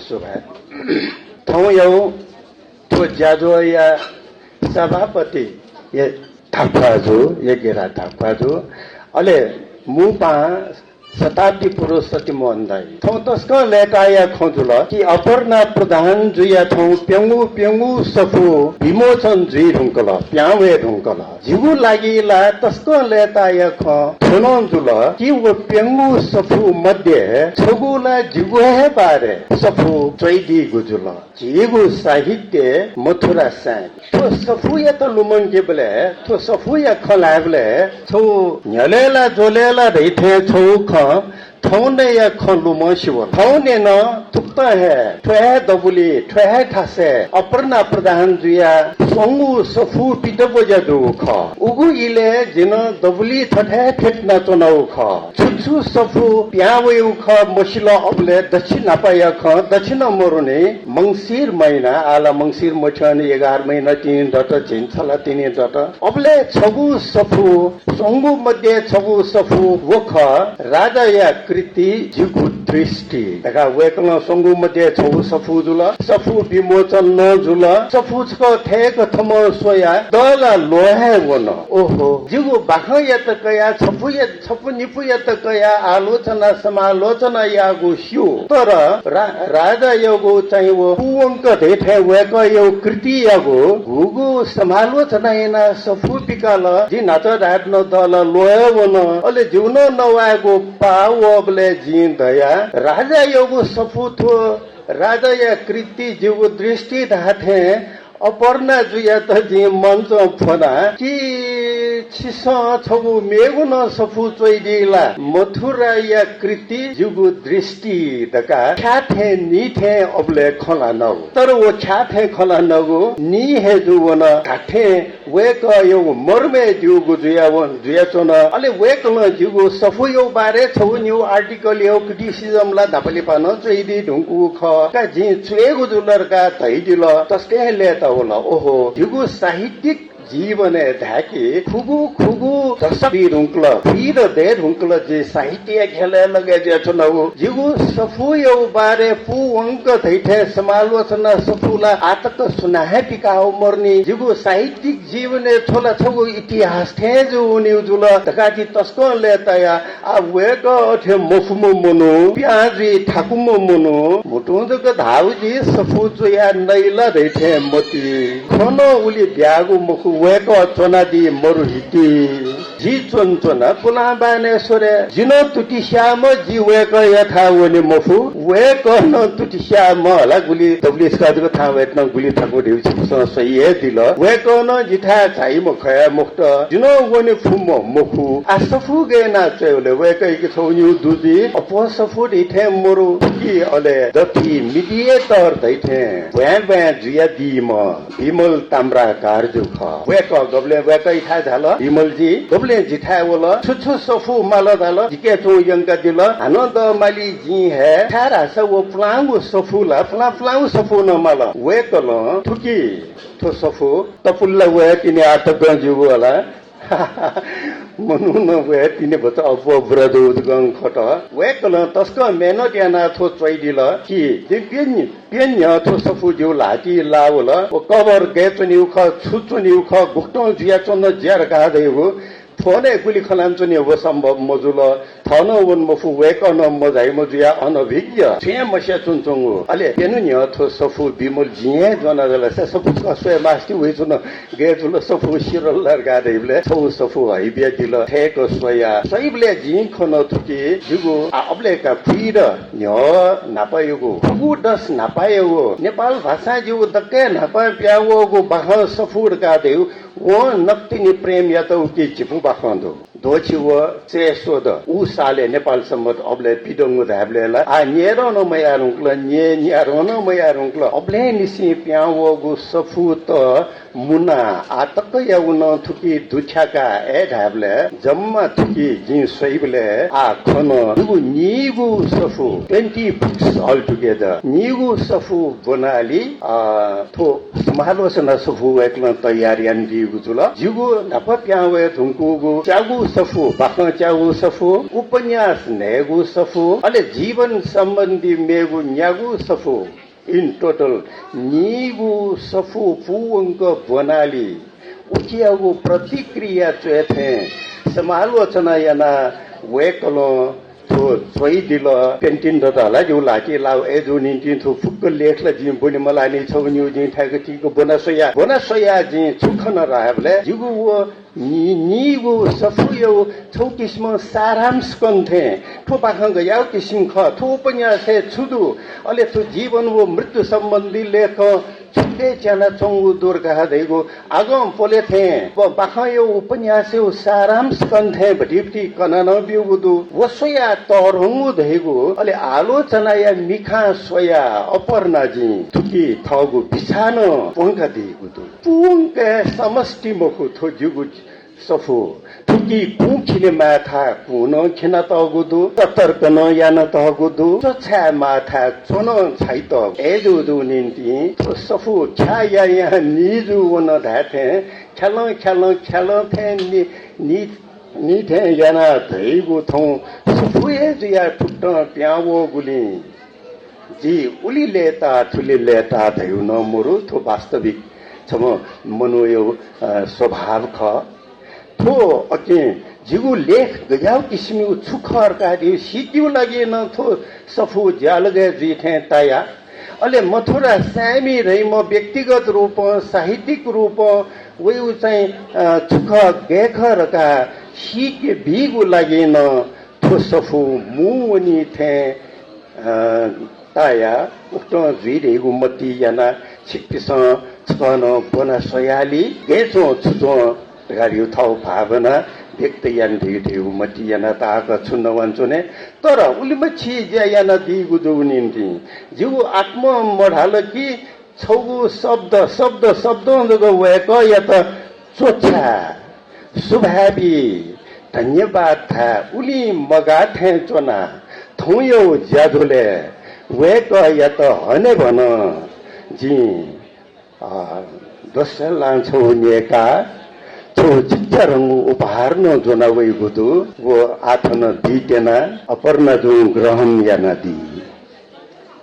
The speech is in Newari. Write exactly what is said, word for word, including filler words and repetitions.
सुभाय्। थौंयागु थ्व ज्याझ्वःया सभापति या धाख्वाजु, यज्ञराज धाख्वाजु, अले मू पाहां शताब्दी पुरुष सत्यमोहन दाइ। थौं तसकं लय्ताया खँ जुल कि अपर्णा प्रधान जुया थौं प्यंगू प्यंगू सफू विमोचन जुइ धुंकल, प्यां वये धुंकल। जिगु लागि ला तसकं लय्ताया खँ थ्व नं जुल कि व प्यंगू सफू मध्ये छगू ला जिगु हे बारे सफू च्वइदीगु जुल। झीगु साहित्य मथुरा सायं। थ्व सफूयात लुमंकेबलय्, थ्व सफूया खँ ल्हायेबलय् छगू न्ह्यलय् ला ज्वलय् ला धइथें छगू खँ थौंनया खँ लुमंसिवल। थौंने नं थुकथं हे थ्व हे दबुली, थ्व हे थासय् अपर्णा प्रधान जुया स्वंगू सफू पित ब्वज्या दुगु खः। उगु इलय् जिं नं दबुली थथे हे फ्यतुनाच्वनागु खः। छु छु सफू प्यां वइगु खः मसिल। अबलय् दच्छि न्हापाया खँ, दच्छि नं मरुनि, मंसिर महिना, आः ला मंसिर मथ्यंनि, एघार महिना तिनि दत, झिंछला तिनि दत। अबलय् छगू सफू, स्वंगू मध्ये छगू सफू व खः, राजाया कृति जिगु दृष्टि धकाः वय्कलं स्वंगू मध्ये छगू सफू जुल, सफू विमोचन नं जुल। सफू छकः थय्क थम्हं स्वयाः दः ला ल्वहं हे वन। ओहो, जिगु बाखंयात कयाः छपुया छपु निपुयात कयाः आलोचना समालोचना याःगु स्यू। तर रा-, राजायागु चाहिँ व पूवंक धइथें वय्कःयागु कृतियागु गुगु समालोचना यानाः सफू पिकाल। जिं न्हाचः धायेधुन दः ला ल्वहं वन। अले जिगु नं नवायेगु पाः वःबलय् जिं धया, राजायागु सफू थ्व, राजाया कृति जिगु दृष्टि धाःथें अपर्णा जुयात जिं मञ्चं फ्वना कि छिसं छगू मेगु नं सफू च्वइदी ला? मथुराया कृति जिगु दृष्टि धकाः ख्याथें नीथें अबलय् खँ ल्हानागु। तर व ख्याथें खँ ल्हानागु नी हे जू वन। धात्थें वय्कःयागु मर्मय् ज्यूगु जुया व-, जुयाच्वन। अले वय्कलं जिगु सफूयागु बारे छगू निगू article यागु criticism ला न्हापा लिपा नं च्वइदी धुंकूगु खः। का जिं च्वयेगु जुल धकाः धइदिल। तसकं हे लय्तावल। ओहो, जिगु साहित्यिक जीवनय् धाय्कि खुगू खुगू दशक दये धुंकल, खुइद दये धुंकल जि साहित्यया ख्यलय् लगे जुयाच्वनागु। जिगु सफूयागु बारे पूवंक धइथें समालोचना सफू ला आः तक सुनां हे पिकाः मरुनि। जिगु साहित्यिक जीवनय् थ्व ला छगू इतिहास थें जू वनीगु जुल धकाः जि तसकं लय्ताया। आः वय्कः अथे मखुम्ह मनू, प्यां जुइ थाकुम्ह मनू, म्हुतुं जक धाःगु जि सफू च्वयाः नइ ला धइथें मति। खँ नं उलि ब्यागु मखु, वय्कः च्वनादी मरु हिति। जि च्वनाच्वना पुलां बानेश्वरय्। जि नं तुति स्याःम्ह, जि वय्कःयाथाय् वने मफु, वय्कः नं तुति स्याःम्ह। हला गुलि दबुलिइ छकः जक थाहां वयेत नं गुलि थाकु धइगु छिकपिन्सं सही हे दिल। वय्कः नं जिथाय् झाइम्ह खः हे मखुत, जि नं वने फुम्ह मखु। आः सफू गय् यानाः च्वयेबलय् वय्कःयाके छगू निगू दु जुइ। अप्वः सफू धइथें मरु कि अले दथुइ mediator धइथें ब्वाँय् ब्वाँय् जुयादीम्ह विमल ताम्राकारजु खः। वय्कः गबलें वय्कःयाथाय् झाल, विमलजी गबलें जिथाय् वल, छु छु सफू माल धाल, जिके छुं यंकादिल। हानं दःमाली जिं हे, छाय्धाःसा व पुलांगु सफू ला, पुलां पुलांगु सफू नं माल। वय्कलं थुकी थ्व सफू तपुल्ला वये तिनि आः तकं ज्यूगु हला। मनू नं वये तिनि भचा अप्वः बुरा जूगु जकं खत। वय्कलं तसकं मेहनत यानाः थ्व च्वइदिल कि जिं प्यन्हु प्यन्हु न्ह्यः थ्व सफू जिगु ल्हातिइ लाः वल। व cover गय् च्वनीगु खः, छु च्वनीगु खः, गुकथं जुयाच्वन ज्या धकाः धइगु फोनय् गुलि खँ ल्हानाच्वने व सम्भव मजुल। थः नं वने मफु, वय्कः नं मझाइम्ह जुयाः अनभिज्ञ, छुं हे मस्याच्वनाच्वंगु। अले प्यन्हु न्ह्यः थ्व सफू विमल जिं हे ज्वना धाःसा सफू छकः स्वये मास्ति वइच्वन। गय् जुल सफू सिरल ला धकाः धइबलय् छगू सफू हइबियादिल। थय्क स्वया। स्वइबलय् जिं खन थुकी जिगु आः अबलय् का खुइद न्ह्यः न्हापायागु, खुगू दस न्हापायागु नेपाल भाषां जिगु दकलय् न्हापां पिहां वःगु बाखं सफू धकाः धइगु वं नकतिनि प्रेम यात उकी झिपु बाखं दु। द्वःछि व चय् स्वद। उ सालय् नेपाल संवत् अबलय् पिदंगु धायेबलय् ला आः न्यय्दँ नं मयाः धुंकल, न्यय् न्यादँ नं मयाः धुंकल। अबलय् निसें पिहां वःगु सफूत मुना आः तकयागु नं थुकी दुथ्याका अय् धायेबलय् जम्मा थुकी जिं स्वइबलय् आः खन जिगु नीगू सफू, twenty books altogether, नीगू सफू ब्वनालि, अ, थ्व समालोचना सफू वय्कलं तयार यानादीगु जुल। जिगु न्हापा पिहां वये धुंकूगु च्यागू सफू, बाखं च्यागू सफू, उपन्यास न्हय्गू सफू, अले जीवन सम्बन्धी मेगु न्यागू सफू। In total, नीगू सफू पूवंक ब्वनाली। उकियागु प्रतिक्रिया च्वय् थें समालोचना यानाः वय्कलं थ्व च्वइदिल। पेन्टिन दत ला जिगु ल्हातिइ लाः। अय्जूगु निंतिं थ्व फुक्क लेख ला जिं ब्वने मलानि। छगू निगू जिं थाय्क थीक ब्वना स्वया, ब्वना स्वया जिं छु खन धाःबलय् जिगु व नी, नीगू सफूया छगू किसिमं सारांश कन थें थ्व बाखं गज्याःगु किसिम खः, थ्व उपन्यासय् छु दु, अले थ्व जीवन व मृत्यु सम्बन्धी लेखं छु ले च्यानाच्वंगु दु धकाः धइगु आगं प्वले थें व बाखंया उपन्यासया सारांश कन थें भतिभति कना नं ब्यूगु दु। व स्वयाः तःधंगु धइगु, अले आलोचनाया मिखां स्वयाः अपर्णाजिं थुकी थःगु बिचाः नं प्वंकादीगु दु। पूवंकाय् समष्टि मखु थ्व जिगु सफू। थुकी कुँ खिनेमाःथाय् कुँ नं खिनातःगु दु, ततर्क नं यानातःगु दु, च्वछायेमाःथाय् च्व नं छाइतःगु। अय्जूगु निंतिं थ्व सफू ख्याः यायां नीजू वन धाये थें ख्यालं ख्यालं ख्यालं थें नि, नि, नि थें यानाः धइगु थौं सफू हे जुयाः फुक्कं पिहां वःगुलिं जि उलि लय्ताः थुलि लय्ताः धइगु नं मरु। थ्व वास्तविक छम्ह मनूया, अ, स्वभाव खः। थ्व अकिं जिगु लेख गज्याःगु किसिमया छु खः धकाः धइगु सीकेगु लागि नं थ्व सफू ज्यालगय् जुइ थें ताया। अले मथुरा साय्मि धइम्ह व्यक्तिगत रूपं, साहित्यिक रूपं वयागु चाहिँ, अ, छु खः, गय् खः धकाः सीके बीगु लागि नं थ्व सफू मू वनी थें, अ, ताया। उकथं जुइ धइगु मतिइ यानाः छिकपिसं छकः नं ब्वना स्वयाली। गय् च्वं, छु च्वं धकाः धइगु थःगु भावना व्यक्त याना धइगु धइगु मतिइ यानाः ताःक छुं नं वानाच्वने। तर उलिमछि ज्या यानादीगु जूगु निंतिं जिगु आत्मं मधाल कि छगू शब्द, शब्द, शब्दं जक वय्कःयात च्वछाये, सुभाय् बी, धन्यवाद धाये उलिं मगाः थें च्वना। थौंया ज्याझ्वलय् वय्कःयात हनेबहनं जिं, अ, दसय्लां छगू न्यय्काः छगू चिचाधंगु उपहार नं ज्वना वइगु दु। व आः थन बीत्यना, अपर्णाजुं ग्रहण यानादी।